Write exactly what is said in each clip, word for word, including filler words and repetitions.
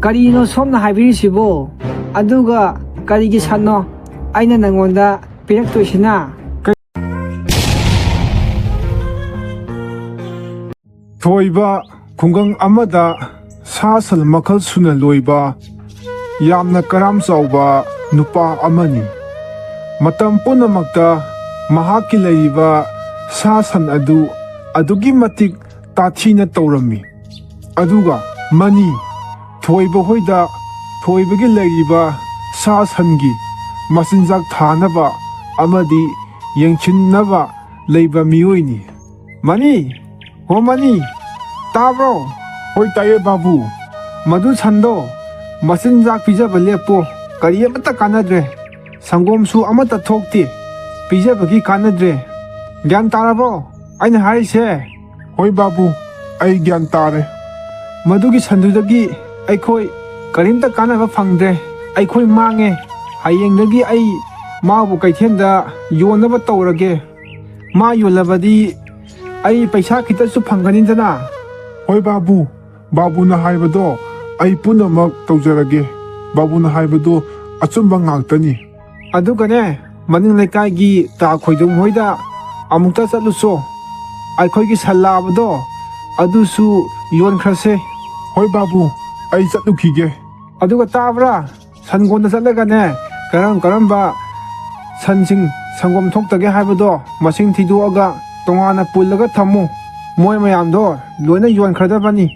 ꯀꯔꯤꯅꯣ ꯁꯣꯝꯅ ꯍꯥꯏꯕꯤꯔꯤꯁꯤꯕꯣ? ꯑꯗꯨꯒ ꯀꯔꯤꯒꯤ ꯁꯟꯅꯣ ꯑꯩꯅ ꯅꯪꯉꯣꯟꯗ ꯄꯤꯔꯛꯇꯣꯏꯁꯤꯅ? ꯊꯣꯏꯕ ꯈꯨꯡꯒꯪ ꯑꯃꯗ ꯁꯥ ꯁꯟ ꯃꯈꯜ ꯁꯨꯅ ꯂꯣꯏꯕ ꯌꯥꯝꯅ ꯀꯔꯥꯝ ꯆꯥꯎꯕ ꯅꯨꯄꯥ ꯑꯃꯅꯤ꯫ ꯃꯇꯝ ꯄꯨꯝꯅꯃꯛꯇ ꯃꯍꯥꯛꯀꯤ ꯂꯩꯔꯤꯕ ꯁꯥ ꯁꯟ ꯑꯗꯨ ꯑꯗꯨꯛꯀꯤ ꯃꯇꯤꯛ ꯇꯥꯊꯤꯅ ꯇꯧꯔꯝꯃꯤ꯫ ꯑꯗꯨꯒ ꯃꯅꯤ ꯊꯣꯏꯕ ꯍꯣꯏꯗ ꯊꯣꯏꯕꯒꯤ ꯂꯩꯔꯤꯕ ꯁꯥ ꯁꯟꯒꯤ ꯃꯆꯤꯟꯖꯥꯛ ꯊꯥꯅꯕ ꯑꯃꯗꯤ ꯌꯦꯡꯁꯤꯟꯅꯕ ꯂꯩꯕ ꯃꯤꯑꯣꯏꯅꯤ꯫ ꯃꯅꯤ, ꯍꯣ ꯃꯅꯤ, ꯇꯥꯕ꯭ꯔꯣ? ꯍꯣꯏ, ꯇꯥꯏꯌꯦ ꯕꯥꯕꯨ꯫ ꯃꯗꯨ ꯁꯟꯗꯣ ꯃꯆꯤꯟꯖꯥꯛ ꯄꯤꯖꯕ ꯂꯦꯞꯄꯣ, ꯀꯔꯤ ꯑꯃꯠꯇ ꯀꯥꯟꯅꯗ꯭ꯔꯦ꯫ ꯁꯪꯒꯣꯝꯁꯨ ꯑꯃꯠꯇ ꯊꯣꯛꯇꯦ, ꯄꯤꯖꯕꯒꯤ ꯀꯥꯟꯅꯗ꯭ꯔꯦ꯫ ꯒ꯭ꯌꯥꯟ ꯇꯥꯔꯕꯣ ꯑꯩꯅ ꯍꯥꯏꯔꯤꯁꯦ? ꯍꯣꯏ ꯕꯥꯕꯨ, ꯑꯩ ꯒ꯭ꯌꯥꯟ ꯇꯥꯔꯦ꯫ ꯃꯗꯨꯒꯤ ꯁꯟꯗꯨꯗꯒꯤ ꯑꯩꯈꯣꯏ ꯀꯔꯤꯝꯇ ꯀꯥꯟꯅꯕ ꯐꯪꯗ꯭ꯔꯦ, ꯑꯩꯈꯣꯏ ꯃꯥꯡꯉꯦ꯫ ꯍꯌꯦꯡꯗꯒꯤ ꯑꯩ ꯃꯥꯕꯨ ꯀꯩꯊꯦꯜꯗ ꯌꯣꯟꯅꯕ ꯇꯧꯔꯒꯦ꯫ ꯃꯥ ꯌꯣꯜꯂꯕꯗꯤ ꯑꯩ ꯄꯩꯁꯥ ꯈꯤꯇꯁꯨ ꯐꯪꯒꯅꯤꯗꯅ꯫ ꯍꯣꯏ ꯕꯥꯕꯨ, ꯕꯥꯕꯨꯅ ꯍꯥꯏꯕꯗꯣ ꯑꯩ ꯄꯨꯝꯅꯃꯛ ꯇꯧꯖꯔꯒꯦ꯫ ꯕꯥꯕꯨꯅ ꯍꯥꯏꯕꯗꯣ ꯑꯆꯨꯝꯕ ꯉꯥꯛꯇꯅꯤ꯫ ꯑꯗꯨꯒꯅꯦ, ꯃꯅꯤꯡ ꯂꯩꯀꯥꯏꯒꯤ ꯇꯥ ꯈꯣꯏꯗꯨꯝ ꯍꯣꯏꯗ ꯑꯃꯨꯛꯇ ꯆꯠꯂꯨꯁꯣ꯫ ꯑꯩꯈꯣꯏꯒꯤ ꯁꯟ ꯂꯥꯕꯗꯣ ꯑꯗꯨꯁꯨ ꯌꯣꯟꯈ꯭ꯔꯁꯦ꯫ ꯍꯣꯏ ꯕꯥꯕꯨ, ꯑꯩ ꯆꯠꯂꯨꯈꯤꯒꯦ꯫ ꯑꯗꯨꯒ ꯇꯥꯕ꯭ꯔꯥ? ꯁꯟꯒꯣꯟꯗ ꯆꯠꯂꯒꯅꯦ, ꯀꯔꯝ ꯀꯔꯝꯕ ꯁꯟꯁꯤꯡ ꯁꯪꯒꯣꯝ ꯊꯣꯛꯇꯒꯦ ꯍꯥꯏꯕꯗꯣ ꯃꯁꯤꯡ ꯊꯤꯗꯣꯛꯑꯒ ꯇꯣꯉꯥꯟꯅ ꯄꯨꯜꯂꯒ ꯊꯝꯃꯨ꯫ ꯃꯣꯏ ꯃꯌꯥꯝꯗꯣ ꯂꯣꯏꯅ ꯌꯣꯟꯈ꯭ꯔꯗꯕꯅꯤ꯫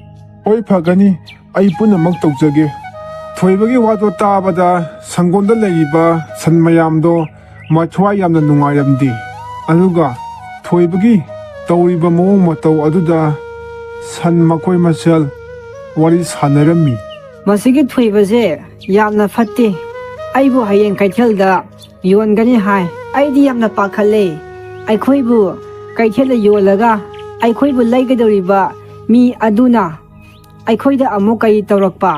ꯍꯣꯏ, ꯐꯒꯅꯤ꯫ ꯑꯩ ꯄꯨꯝꯅꯃꯛ ꯇꯧꯖꯒꯦ꯫ ꯊꯣꯏꯕꯒꯤ ꯋꯥꯗꯣ ꯇꯥꯕꯗ ꯁꯪꯒꯣꯟꯗ ꯂꯩꯔꯤꯕ ꯁꯟ ꯃꯌꯥꯝꯗꯣ ꯃꯊ꯭ꯋꯥꯏ ꯌꯥꯝꯅ ꯅꯨꯡꯉꯥꯏꯔꯝꯗꯦ꯫ ꯑꯗꯨꯒ ꯊꯣꯏꯕꯒꯤ ꯇꯧꯔꯤꯕ ꯃꯑꯣꯡ ꯃꯇꯧ ꯑꯗꯨꯗ ꯁꯟ ꯃꯈꯣꯏ ꯃꯁꯦꯜ ꯋꯥꯔꯤ ꯁꯥꯟꯅꯔꯝꯃꯤ꯫ ꯃꯁꯤꯒꯤ ꯊꯣꯏꯕꯁꯦ ꯌꯥꯝꯅ ꯐꯠꯇꯦ꯫ ꯑꯩꯕꯨ ꯍꯌꯦꯡ ꯀꯩꯊꯦꯜꯗ ꯌꯣꯟꯒꯅꯤ ꯍꯥꯏ꯫ ꯑꯩꯗꯤ ꯌꯥꯝꯅ ꯄꯥꯈꯠꯂꯦ꯫ ꯑꯩꯈꯣꯏꯕꯨ ꯀꯩꯊꯦꯜꯗ ꯌꯣꯜꯂꯒ ꯑꯩꯈꯣꯏꯕꯨ ꯂꯩꯒꯗꯧꯔꯤꯕ ꯃꯤ ꯑꯗꯨꯅ ꯑꯩꯈꯣꯏꯗ ꯑꯃꯨꯛ ꯀꯔꯤ ꯇꯧꯔꯛꯄ?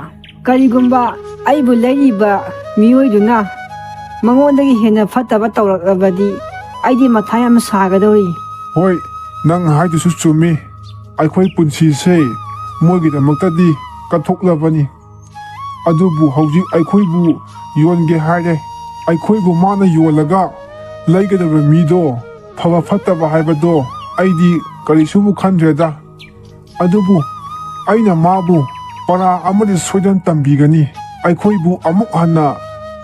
ꯀꯔꯤꯒꯨꯝꯕ ꯑꯩꯕꯨ ꯂꯩꯔꯤꯕ ꯃꯤꯑꯣꯏꯗꯨꯅ ꯃꯉꯣꯟꯗꯒꯤ ꯍꯦꯟꯅ ꯐꯠꯇꯕ ꯇꯧꯔꯛꯂꯕꯗꯤ ꯑꯩꯗꯤ ꯃꯊꯥ ꯌꯥꯝ ꯁꯥꯒꯗꯧꯔꯤ꯫ ꯍꯣꯏ, ꯅꯪ ꯍꯥꯏꯗꯨꯁꯨ ꯆꯨꯝꯃꯤ꯫ ꯑꯩꯈꯣꯏ ꯄꯨꯟꯁꯤꯁꯦ ꯃꯣꯏꯒꯤꯗꯃꯛꯇꯗꯤ ꯀꯠꯊꯣꯛꯂꯕꯅꯤ꯫ ꯑꯗꯨꯕꯨ ꯍꯧꯖꯤꯛ ꯑꯩꯈꯣꯏꯕꯨ ꯌꯣꯟꯒꯦ ꯍꯥꯏꯔꯦ꯫ ꯑꯩꯈꯣꯏꯕꯨ ꯃꯥꯅ ꯌꯣꯜꯂꯒ ꯂꯩꯒꯗꯕ ꯃꯤꯗꯣ ꯐꯕ ꯐꯠꯇꯕ ꯍꯥꯏꯕꯗꯣ ꯑꯩꯗꯤ ꯀꯔꯤꯁꯨꯕꯨ ꯈꯟꯗ꯭ꯔꯦꯗ꯫ ꯑꯗꯨꯕꯨ ꯑꯩꯅ ꯃꯥꯕꯨ ꯄꯔꯥ ꯑꯃꯗꯤ ꯁꯣꯏꯗꯅ ꯇꯝꯕꯤꯒꯅꯤ, ꯑꯩꯈꯣꯏꯕꯨ ꯑꯃꯨꯛ ꯍꯟꯅ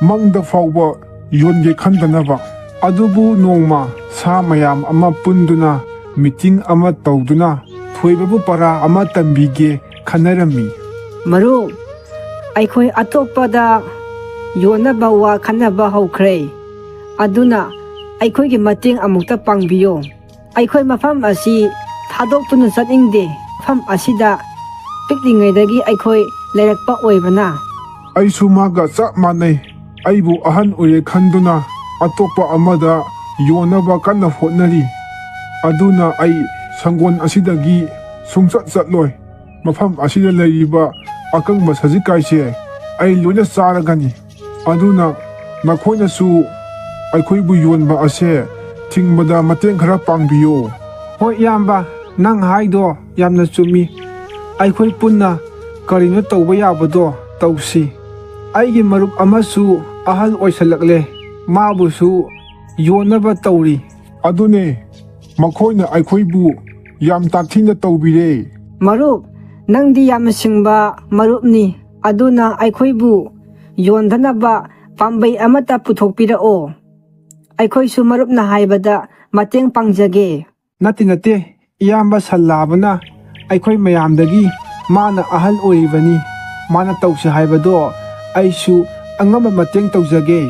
ꯃꯪꯗ ꯐꯥꯎꯕ ꯌꯣꯟꯒꯦ ꯈꯟꯗꯅꯕ꯫ ꯑꯗꯨꯕꯨ ꯅꯣꯡꯃ ꯁꯥ ꯃꯌꯥꯝ ꯑꯃ ꯄꯨꯟꯗꯨꯅ ꯃꯤꯇꯤꯡ ꯑꯃ ꯇꯧꯗꯨꯅ ꯊꯣꯏꯕꯕꯨ ꯄꯔꯥ ꯑꯃ ꯇꯝꯕꯤꯒꯦ ꯈꯟꯅꯔꯝꯃꯤ꯫ ꯃꯔꯨꯞ, ꯑꯩꯈꯣꯏ ꯑꯇꯣꯞꯄꯗ ꯌꯣꯟꯅꯕ ꯋꯥ ꯈꯟꯅꯕ ꯍꯧꯈ꯭ꯔꯦ꯫ ꯑꯗꯨꯅ ꯑꯩꯈꯣꯏꯒꯤ ꯃꯇꯦꯡ ꯑꯃꯨꯛꯇ ꯄꯥꯡꯕꯤꯌꯣ꯫ ꯑꯩꯈꯣꯏ ꯃꯐꯝ ꯑꯁꯤ ꯊꯥꯗꯣꯛꯇꯨꯅ ꯆꯠꯅꯤꯡꯗꯦ꯫ ꯃꯐꯝ ꯑꯁꯤꯗ ꯄꯤꯛꯂꯤꯉꯩꯗꯒꯤ ꯑꯩꯈꯣꯏ ꯂꯩꯔꯛꯄ ꯑꯣꯏꯕꯅ꯫ ꯑꯩꯁꯨ ꯃꯥꯒ ꯆꯞ ꯃꯥꯟꯅꯩ꯫ ꯑꯩꯕꯨ ꯑꯍꯟ ꯑꯣꯏꯔꯦ ꯈꯟꯗꯨꯅ ꯑꯇꯣꯞꯄ ꯑꯃꯗ ꯌꯣꯟꯅꯕ ꯀꯟꯅ ꯍꯣꯠꯅꯔꯤ꯫ ꯑꯗꯨꯅ ꯑꯩ ꯁꯪꯒꯣꯜ ꯑꯁꯤꯗꯒꯤ ꯁꯨꯡꯆꯠ ꯆꯠꯂꯣꯏ꯫ ꯃꯐꯝ ꯑꯁꯤꯗ ꯂꯩꯔꯤꯕ ꯑꯀꯪꯕ ꯁꯖꯤꯛꯀꯥꯏꯁꯦ ꯑꯩ ꯂꯣꯏꯅ ꯆꯥꯔꯒꯅꯤ꯫ ꯑꯗꯨꯅ ꯅꯈꯣꯏꯅꯁꯨ ꯑꯩꯈꯣꯏꯕꯨ ꯌꯣꯟꯕ ꯑꯁꯦ ꯊꯤꯡꯕꯗ ꯃꯇꯦꯡ ꯈꯔ ꯄꯥꯡꯕꯤꯌꯨ꯫ ꯍꯣꯏ ꯏꯌꯥꯝꯕ, ꯅꯪ ꯍꯥꯏꯗꯣ ꯌꯥꯝꯅ ꯆꯨꯝꯃꯤ꯫ ꯑꯩꯈꯣꯏ ꯄꯨꯟꯅ ꯀꯔꯤꯅꯣ ꯇꯧꯕ ꯌꯥꯕꯗꯣ ꯇꯧꯁꯤ꯫ ꯑꯩꯒꯤ ꯃꯔꯨꯞ ꯑꯃꯁꯨ ꯑꯍꯜ ꯑꯣꯏꯁꯜꯂꯛꯂꯦ, ꯃꯥꯕꯨꯁꯨ ꯌꯣꯟꯅꯕ ꯇꯧꯔꯤ꯫ ꯑꯗꯨꯅꯦ, ꯃꯈꯣꯏꯅ ꯑꯩꯈꯣꯏꯕꯨ ꯌꯥꯝ ꯇꯥꯊꯤꯅ ꯇꯧꯕꯤꯔꯦ꯫ ꯃꯔꯨꯞ, ꯅꯪꯗꯤ ꯌꯥꯝꯅ ꯁꯤꯡꯕ ꯃꯔꯨꯞꯅꯤ꯫ ꯑꯗꯨꯅ ꯑꯩꯈꯣꯏꯕꯨ ꯌꯣꯟꯗꯅꯕ ꯄꯥꯝꯕꯩ ꯑꯃꯠꯇ ꯄꯨꯊꯣꯛꯄꯤꯔꯛꯑꯣ꯫ ꯑꯩꯈꯣꯏꯁꯨ ꯃꯔꯨꯞꯅ ꯍꯥꯏꯕꯗ ꯃꯇꯦꯡ ꯄꯥꯡꯖꯒꯦ꯫ ꯅꯠꯇꯦ, ꯅꯠꯇꯦ, ꯏꯌꯥꯝꯕ ꯁꯜꯂꯥꯕꯅ ꯑꯩꯈꯣꯏ ꯃꯌꯥꯝꯗꯒꯤ ꯃꯥꯅ ꯑꯍꯜ ꯑꯣꯏꯔꯤꯕꯅꯤ꯫ ꯃꯥꯅ ꯇꯧꯁꯤ ꯍꯥꯏꯕꯗꯣ ꯑꯩꯁꯨ ꯑꯉꯝꯕ ꯃꯇꯦꯡ ꯇꯧꯖꯒꯦ꯫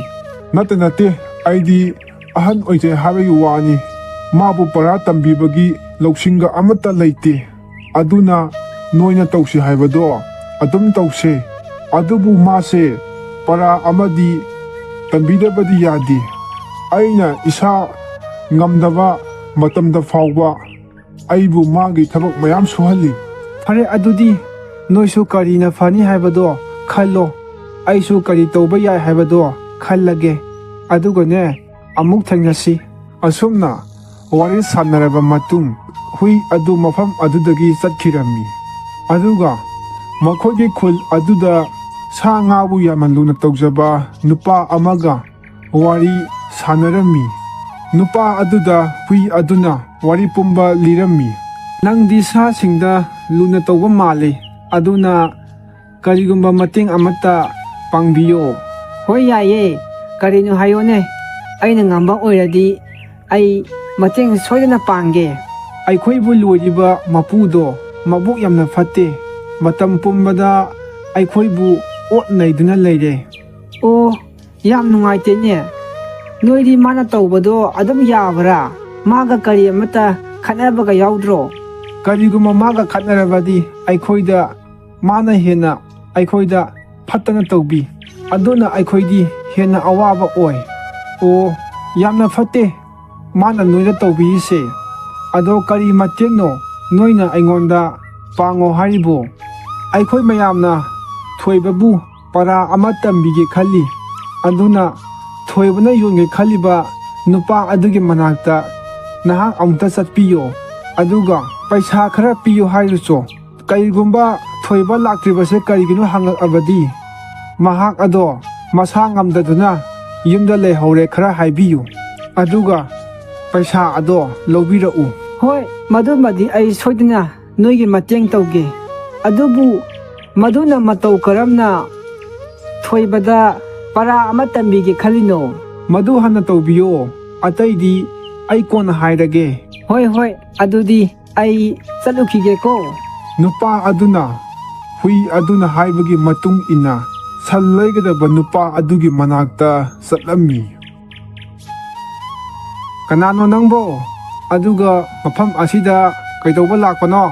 ꯅꯠꯇꯦ, ꯅꯠꯇꯦ, ꯑꯩꯗꯤ ꯑꯍꯟ ꯑꯣꯏꯖꯩ ꯍꯥꯏꯕꯒꯤ ꯋꯥꯅꯤ꯫ ꯃꯥꯕꯨ ꯄꯔꯥ ꯇꯝꯕꯤꯕꯒꯤ ꯂꯧꯁꯤꯡꯒ ꯑꯃꯠꯇ ꯂꯩꯇꯦ꯫ ꯑꯗꯨꯅ ꯅꯣꯏꯅ ꯇꯧꯁꯤ ꯍꯥꯏꯕꯗꯣ ꯑꯗꯨꯝ ꯇꯧꯁꯦ꯫ ꯑꯗꯨꯕꯨ ꯃꯥꯁꯦ ꯄꯔꯥ ꯑꯃꯗꯤ ꯇꯝꯕꯤꯗꯕꯗꯤ ꯌꯥꯗꯦ꯫ ꯑꯩꯅ ꯏꯁꯥ ꯉꯝꯗꯕ ꯃꯇꯝꯗ ꯐꯥꯎꯕ ꯑꯩꯕꯨ ꯃꯥꯒꯤ ꯊꯕꯛ ꯃꯌꯥꯝ ꯁꯨꯍꯜꯂꯤ꯫ ꯐꯔꯦ, ꯑꯗꯨꯗꯤ ꯅꯣꯏꯁꯨ ꯀꯔꯤꯅ ꯐꯅꯤ ꯍꯥꯏꯕꯗꯣ ꯈꯜꯂꯣ꯫ ꯑꯩꯁꯨ ꯀꯔꯤ ꯇꯧꯕ ꯌꯥꯏ ꯍꯥꯏꯕꯗꯣ ꯈꯜꯂꯒꯦ꯫ ꯑꯗꯨꯒꯅꯦ, ꯑꯃꯨꯛ ꯊꯦꯡꯅꯁꯤ꯫ ꯑꯁꯨꯝꯅ ꯋꯥꯔꯤ ꯁꯥꯟꯅꯔꯕ ꯃꯇꯨꯡ, ꯍꯨꯏ ꯑꯗꯨ ꯃꯐꯝ ꯑꯗꯨꯗꯒꯤ ꯆꯠꯈꯤꯔꯝꯃꯤ꯫ ꯑꯗꯨꯒ ꯃꯈꯣꯏꯒꯤ ꯈꯨꯜ ꯑꯗꯨꯗ ꯁꯥ ꯉꯥꯕꯨ ꯌꯥꯝꯅ ꯂꯨꯅ ꯇꯧꯖꯕ ꯅꯨꯄꯥ ꯑꯃꯒ ꯋꯥꯔꯤ ꯁꯥꯟꯅꯔꯝꯃꯤ꯫ ꯅꯨꯄꯥ ꯑꯗꯨꯗ ꯍꯨꯏ ꯑꯗꯨꯅ ꯋꯥꯔꯤ ꯄꯨꯝꯕ ꯂꯤꯔꯝꯃꯤ꯫ "ꯅꯪꯗꯤ ꯁꯥꯁꯤꯡꯗ ꯂꯨꯅ ꯇꯧꯕ ꯃꯥꯜꯂꯤ, ꯑꯗꯨꯅ ꯀꯔꯤꯒꯨꯝꯕ ꯃꯇꯦꯡ ꯑꯃꯠꯇ ꯄꯥꯡꯕꯤꯌꯣ?" "ꯍꯣꯏ, ꯌꯥꯏꯌꯦ꯫ ꯀꯔꯤꯅꯣ ꯍꯥꯏꯌꯣꯅꯦ? ꯑꯩꯅ ꯉꯝꯕ ꯑꯣꯏꯔꯗꯤ ꯑꯩ ꯃꯇꯦꯡ ꯁꯣꯏꯗꯅ ꯄꯥꯡꯒꯦ꯫" "ꯑꯩꯈꯣꯏꯕꯨ ꯂꯣꯏꯔꯤꯕ ꯃꯄꯨꯗꯣ ꯃꯕꯨꯛ ꯌꯥꯝꯅ ꯐꯠꯇꯦ꯫ ꯃꯇꯝ ꯄꯨꯝꯕꯗ ꯑꯩꯈꯣꯏꯕꯨ ꯑꯣꯠ ꯅꯩꯗꯨꯅ ꯂꯩꯔꯦ꯫" "ꯑꯣ, ꯌꯥꯝ ꯅꯨꯡꯉꯥꯏꯇꯦꯅꯦ꯫ ꯅꯣꯏꯗꯤ ꯃꯥꯅ ꯇꯧꯕꯗꯣ ꯑꯗꯨꯝ ꯌꯥꯕ꯭ꯔꯥ? ꯃꯥꯒ ꯀꯔꯤ ꯑꯃꯠꯇ ꯈꯠꯅꯕꯒ ꯌꯥꯎꯗ꯭ꯔꯣ?" "ꯀꯔꯤꯒꯨꯝꯕ ꯃꯥꯒ ꯈꯠꯅꯔꯕꯗꯤ ꯑꯩꯈꯣꯏꯗ, ꯃꯥꯅ ꯍꯦꯟꯅ ꯑꯩꯈꯣꯏꯗ ꯐꯠꯇꯅ ꯇꯧꯕꯤ꯫ ꯑꯗꯨꯅ ꯑꯩꯈꯣꯏꯗꯤ ꯍꯦꯟꯅ ꯑꯋꯥꯕ ꯑꯣꯏ꯫" "ꯑꯣ, ꯌꯥꯝꯅ ꯐꯠꯇꯦ ꯃꯥꯅ ꯅꯣꯏꯗ ꯇꯧꯕꯤꯔꯤꯁꯦ꯫ ꯑꯗꯣ ꯀꯔꯤ ꯃꯇꯦꯡꯅꯣ ꯅꯣꯏꯅ ꯑꯩꯉꯣꯟꯗ ꯄꯥꯡꯉꯣ ꯍꯥꯏꯔꯤꯕꯣ?" "ꯑꯩꯈꯣꯏ ꯃꯌꯥꯝꯅ ꯊꯣꯏꯕꯕꯨ ꯄꯔꯥ ꯑꯃ ꯇꯝꯕꯤꯒꯦ ꯈꯜꯂꯤ꯫ ꯑꯗꯨꯅ ꯊꯣꯏꯕꯅ ꯌꯣꯟꯒꯦ ꯈꯜꯂꯤꯕ ꯅꯨꯄꯥ ꯑꯗꯨꯒꯤ ꯃꯅꯥꯛꯇ ꯅꯍꯥꯛ ꯑꯃꯨꯛꯇ ꯆꯠꯄꯤꯌꯣ꯫ ꯑꯗꯨꯒ ꯄꯩꯁꯥ ꯈꯔ ꯄꯤꯌꯨ ꯍꯥꯏꯔꯨꯆꯣ꯫ ꯀꯔꯤꯒꯨꯝꯕ ꯊꯣꯏꯕ ꯂꯥꯛꯇ꯭ꯔꯤꯕꯁꯦ ꯀꯔꯤꯒꯤꯅꯣ ꯍꯪꯉꯛꯑꯕꯗꯤ, ꯃꯍꯥꯛ ꯑꯗꯣ ꯃꯁꯥ ꯉꯝꯗꯗꯨꯅ ꯌꯨꯝꯗ ꯂꯩꯍꯧꯔꯦ ꯈꯔ ꯍꯥꯏꯕꯤꯌꯨ꯫ ꯑꯗꯨꯒ ꯄꯩꯁꯥ ꯑꯗꯣ ꯂꯧꯕꯤꯔꯛꯎ꯫" "ꯍꯣꯏ, ꯃꯗꯨꯃꯗꯤ ꯑꯩ ꯁꯣꯏꯗꯅ ꯅꯣꯏꯒꯤ ꯃꯇꯦꯡ ꯇꯧꯒꯦ꯫ ꯑꯗꯨꯕꯨ ꯃꯗꯨꯅ ꯃꯇꯧ ꯀꯔꯝꯅ ꯊꯣꯏꯕꯗ ꯄꯔꯥ ꯑꯃ ꯇꯝꯕꯤꯒꯦ ꯈꯜꯂꯤꯅꯣ?" "ꯃꯗꯨ ꯍꯥꯟꯅ ꯇꯧꯕꯤꯌꯣ, ꯑꯇꯩꯗꯤ ꯑꯩ ꯀꯣꯟꯅ ꯍꯥꯏꯔꯒꯦ꯫" "ꯍꯣꯏ, ꯍꯣꯏ, ꯑꯗꯨꯗꯤ ꯑꯩ ꯆꯠꯂꯨꯈꯤꯒꯦꯀꯣ꯫" ꯅꯨꯄꯥ ꯑꯗꯨꯅ ꯍꯨꯏ ꯑꯗꯨꯅ ꯍꯥꯏꯕꯒꯤ ꯃꯇꯨꯡ ꯏꯟꯅ ꯁꯟ ꯂꯩꯒꯗꯕ ꯅꯨꯄꯥ ꯑꯗꯨꯒꯤ ꯃꯅꯥꯛꯇ ꯆꯠꯂꯝꯃꯤ꯫ "ꯀꯅꯥꯅꯣ ꯅꯪꯕꯣ? ꯑꯗꯨꯒ ꯃꯐꯝ ꯑꯁꯤꯗ ꯀꯩꯗꯧꯕ ꯂꯥꯛꯄꯅꯣ?"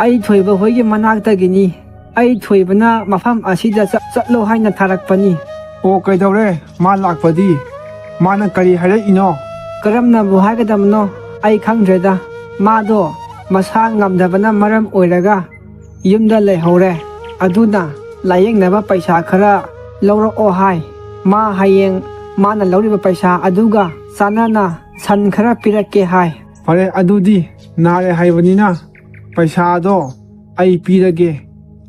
"ꯑꯩ ꯊꯣꯏꯕ ꯍꯣꯏꯒꯤ ꯃꯅꯥꯛꯇꯒꯤꯅꯤ꯫ ꯑꯩ ꯊꯣꯏꯕꯅ ꯃꯐꯝ ꯑꯁꯤꯗ ꯆꯠ-, ꯆꯠꯂꯣ ꯍꯥꯏꯅ ꯊꯥꯔꯛꯄꯅꯤ꯫" "ꯑꯣ, ꯀꯩꯗꯧꯔꯦ ꯃꯥ ꯂꯥꯛꯄꯗꯤ? ꯃꯥꯅ ꯀꯔꯤ ꯍꯥꯏꯔꯛꯏꯅꯣ?" "ꯀꯔꯝꯅꯕꯨ ꯍꯥꯏꯒꯗꯕꯅꯣ ꯑꯩ ꯈꯪꯗ꯭ꯔꯦꯗ꯫ ꯃꯥꯗꯣ ꯃꯁꯥ ꯉꯝꯗꯕꯅ ꯃꯔꯝ ꯑꯣꯏꯔꯒ ꯌꯨꯝꯗ ꯂꯩꯍꯧꯔꯦ꯫ ꯑꯗꯨꯅ ꯂꯥꯌꯦꯡꯅꯕ ꯄꯩꯁꯥ ꯈꯔ ꯂꯧꯔꯛꯑꯣ ꯍꯥꯏ꯫ ꯃꯥ ꯍꯌꯦꯡ ꯃꯥꯅ ꯂꯧꯔꯤꯕ ꯄꯩꯁꯥ ꯑꯗꯨꯒ ꯆꯥꯟꯅꯅ ꯁꯟ ꯈꯔ ꯄꯤꯔꯛꯀꯦ ꯍꯥꯏ꯫" "ꯐꯔꯦ, ꯑꯗꯨꯗꯤ ꯅꯥꯔꯦ ꯍꯥꯏꯕꯅꯤꯅ ꯄꯩꯁꯥꯗꯣ ꯑꯩ ꯄꯤꯔꯒꯦ,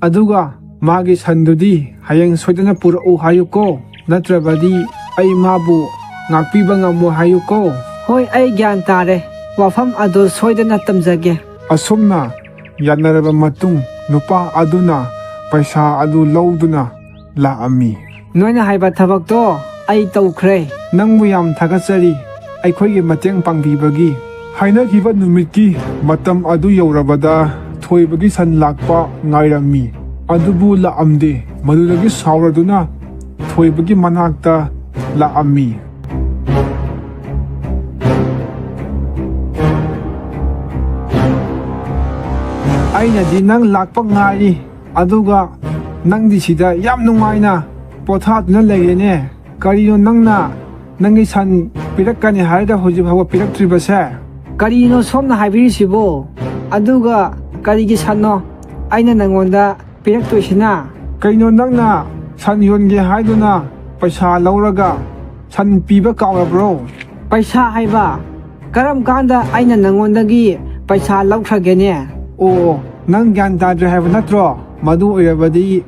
ꯑꯗꯨꯒ ꯃꯥꯒꯤ ꯁꯟꯗꯨꯗꯤ ꯍꯌꯦꯡ ꯁꯣꯏꯗꯅ ꯄꯨꯔꯛꯎ ꯍꯥꯏꯌꯨꯀꯣ, ꯅꯠꯇ꯭ꯔꯕꯗꯤ ꯑꯩ ꯃꯥꯕꯨ ꯉꯥꯛꯄꯤꯕ ꯉꯝꯃꯣꯏ ꯍꯥꯏꯌꯨꯀꯣ꯫ ꯍꯣꯏ, ꯑꯩ ꯒ꯭ꯌꯥꯟ ꯇꯥꯔꯦ꯫ ꯋꯥꯐꯝ ꯑꯗꯨ ꯁꯣꯏꯗꯅ ꯇꯝꯖꯒꯦ꯫ ꯑꯁꯨꯝꯅ ꯌꯥꯅꯔꯕ ꯃꯇꯨꯡ, ꯅꯨꯄꯥ ꯑꯗꯨꯅ ꯄꯩꯁꯥ ꯑꯗꯨ ꯂꯧꯗꯨꯅ ꯂꯥꯛꯑꯝꯃꯤ꯫ ꯅꯣꯏꯅ ꯍꯥꯏꯕ ꯊꯕꯛꯇꯣ ꯑꯩ ꯇꯧꯈ꯭ꯔꯦ꯫ ꯅꯪꯕꯨ ꯌꯥꯝ ꯊꯥꯒꯠꯆꯔꯤ, ꯑꯩꯈꯣꯏꯒꯤ ꯃꯇꯦꯡ ꯄꯥꯡꯕꯤꯕꯒꯤ꯫ ꯍꯥꯏꯅꯈꯤꯕ ꯅꯨꯃꯤꯠꯀꯤ ꯃꯇꯝ ꯑꯗꯨ ꯌꯧꯔꯕꯗ ꯊꯣꯏꯕꯒꯤ ꯁꯟ ꯂꯥꯛꯄ ꯉꯥꯏꯔꯝꯃꯤ꯫ ꯑꯗꯨꯕꯨ ꯂꯥꯛꯑꯝꯗꯦ꯫ ꯃꯗꯨꯗꯒꯤ ꯁꯥꯎꯔꯗꯨꯅ ꯊꯣꯏꯕꯒꯤ ꯃꯅꯥꯛꯇ ꯂꯥꯛꯑꯝꯃꯤ꯫ ꯑꯩꯅꯗꯤ ꯅꯪ ꯂꯥꯛꯄ ꯉꯥꯏꯔꯤ, ꯑꯗꯨꯒ ꯅꯪꯗꯤ ꯁꯤꯗ ꯌꯥꯝ ꯅꯨꯡꯉꯥꯏꯅ ꯄꯣꯊꯥꯗꯨꯅ ꯂꯩꯔꯦꯅꯦ꯫ ꯀꯔꯤꯅꯣ ꯅꯪꯅ ꯅꯪꯒꯤ ꯁꯟ ꯄꯤꯔꯛꯀꯅꯤ ꯍꯥꯏꯔꯒ ꯍꯧꯖꯤꯛ ꯐꯥꯎꯕ ꯄꯤꯔꯛꯇ꯭ꯔꯤꯕꯁꯦ? ꯀꯔꯤꯅꯣ ꯁꯣꯝꯅ ꯍꯥꯏꯕꯤꯔꯤꯁꯤꯕꯣ? ꯑꯗꯨꯒ ꯀꯔꯤꯒꯤ ꯁꯟꯅꯣ ꯑꯩꯅ ꯅꯪꯉꯣꯟꯗ ꯄꯤꯔꯛꯇꯣꯏꯁꯤꯅ? ꯀꯩꯅꯣ ꯅꯪꯅ ꯁꯟ ꯌꯣꯟꯒꯦ ꯍꯥꯏꯗꯨꯅ ꯄꯩꯁꯥ ꯂꯧꯔꯒ ꯁꯟ ꯄꯤꯕ ꯀꯥꯎꯔꯕ꯭ꯔꯣ? ꯄꯩꯁꯥ ꯍꯥꯏꯕ? ꯀꯔꯝ ꯀꯥꯟꯗ ꯑꯩꯅ ꯅꯪꯉꯣꯟꯗꯒꯤ ꯄꯩꯁꯥ ꯂꯧꯈ꯭ꯔꯒꯦꯅꯦ? ꯑꯣ, ꯅꯪ ꯒ꯭ꯌꯥꯟ ꯇꯥꯗ꯭ꯔꯦ ꯍꯥꯏꯕ ꯅꯠꯇ꯭ꯔꯣ? ꯃꯗꯨ ꯑꯣꯏꯔꯕꯗꯤ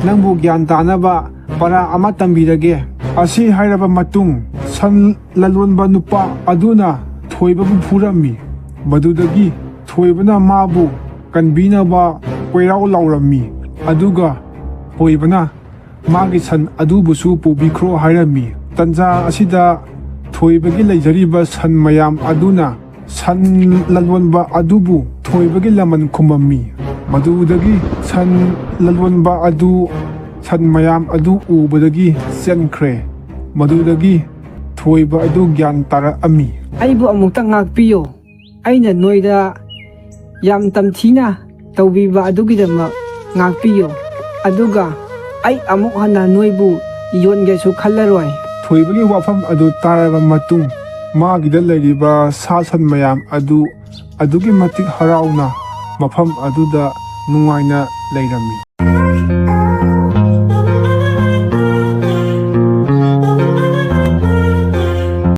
ꯅꯪꯕꯨ ꯒ꯭ꯌꯥꯟ ꯇꯥꯅꯕ ꯄꯔꯥ ꯑꯃ ꯇꯝꯕꯤꯔꯒꯦ꯫ ꯑꯁꯤ ꯍꯥꯏꯔꯕ ꯃꯇꯨꯡ ꯁꯟ ꯂꯂꯣꯟꯕ ꯅꯨꯄꯥ ꯑꯗꯨꯅ ꯊꯣꯏꯕꯕꯨ ꯐꯨꯔꯝꯃꯤ꯫ ꯃꯗꯨꯗꯒꯤ ꯊꯣꯏꯕꯅ ꯃꯥꯕꯨ ꯀꯟꯕꯤꯅꯕ ꯀꯣꯏꯔꯥꯎ ꯂꯥꯎꯔꯝꯃꯤ꯫ ꯑꯗꯨꯒ ꯊꯣꯏꯕꯅ ꯃꯥꯒꯤ ꯁꯟ ꯑꯗꯨꯕꯨꯁꯨ ꯄꯨꯕꯤꯈ꯭ꯔꯣ ꯍꯥꯏꯔꯝꯃꯤ꯫ ꯇꯟꯖꯥ ꯑꯁꯤꯗ ꯊꯣꯏꯕꯒꯤ ꯂꯩꯖꯔꯤꯕ ꯁꯟ ꯃꯌꯥꯝ ꯑꯗꯨꯅ ꯁꯟ ꯂꯂꯣꯟꯕ ꯑꯗꯨꯕꯨ ꯊꯣꯏꯕꯒꯤ ꯂꯃꯟ ꯈꯨꯝꯃꯝꯃꯤ꯫ ꯃꯗꯨꯗꯒꯤ ꯁꯟ ꯂꯂꯣꯟꯕ ꯑꯗꯨ ꯁꯟ ꯃꯌꯥꯝ ꯑꯗꯨ ꯎꯕꯗꯒꯤ ꯆꯦꯟꯈ꯭ꯔꯦ꯫ ꯃꯗꯨꯗꯒꯤ ꯊꯣꯏꯕ ꯑꯗꯨ ꯒ꯭ꯌꯥꯟ ꯇꯥꯔꯛꯑꯝꯃꯤ꯫ ꯑꯩꯕꯨ ꯑꯃꯨꯛꯇ ꯉꯥꯛꯄꯤꯌꯨ꯫ ꯑꯩꯅ ꯅꯣꯏꯗ ꯌꯥꯝ ꯇꯝꯊꯤꯅ ꯇꯧꯕꯤꯕ ꯑꯗꯨꯒꯤꯗꯃꯛ ꯉꯥꯛꯄꯤꯌꯨ꯫ ꯑꯗꯨꯒ ꯑꯩ ꯑꯃꯨꯛ ꯍꯟꯅ ꯅꯣꯏꯕꯨ ꯌꯣꯟꯒꯦꯁꯨ ꯈꯜꯂꯔꯣꯏ꯫ ꯊꯣꯏꯕꯒꯤ ꯋꯥꯐꯝ ꯑꯗꯨ ꯇꯥꯔꯕ ꯃꯇꯨꯡ, ꯃꯥꯒꯤꯗ ꯂꯩꯔꯤꯕ ꯁꯥ ꯁꯟ ꯃꯌꯥꯝ ꯑꯗꯨ ꯑꯗꯨꯛꯀꯤ ꯃꯇꯤꯛ ꯍꯔꯥꯎꯅ ꯃꯐꯝ ꯑꯗꯨꯗ ꯅꯨꯡꯉꯥꯏꯅ ꯂꯩꯔꯝꯃꯤ꯫